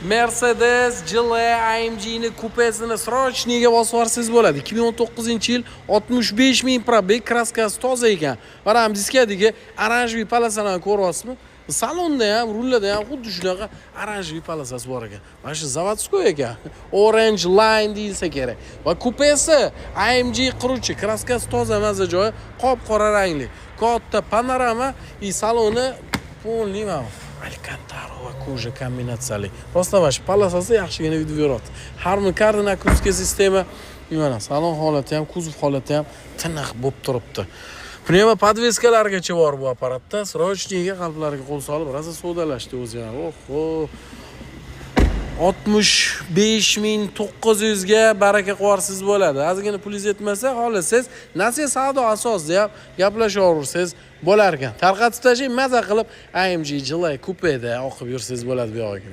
Mercedes GLA AMG'ni kupesini срочный ga bosib yuborsangiz bo'ladi. 2019-yil, 65 ming пробег, краска si toza ekan. Mana ham diskadagi оранжевый полоса larni ko'ryapsizmi? Salonda ham, rullarda ham xuddi shunaqa оранжевый полоса si bor ekan. Mana shu заводской ekan. Orange Line deyilsa kerak. Va kupesi AMG 43, краска si toza, maza joyi, qop qora rangli. Katta panorama и saloni полный mana алькантара va кожа kombinatsiyali. Rostdan mana shu полоса si yaxshigina вид beryapti. Harman Kardon akustika sistema, mana salon holati ham, kuzov holati ham tiniq bo'lib turibdi. Pnevmo подвеска largacha bor bu apparatda. Срочный ga qalblarga qo'l solib, rosa savdolashdi o'zi ham. Oho. 65 900 ga baraka qilib bo'ladi. Ozgina pulingiz yetmasa, xohlasangiz nasiya savdo asosida ham gaplashaversangiz bo'lar ekan. Tarqatib tashlang, maza qilib AMG GLA kupeda oqib yursangiz bo'ladi bu yog'iga.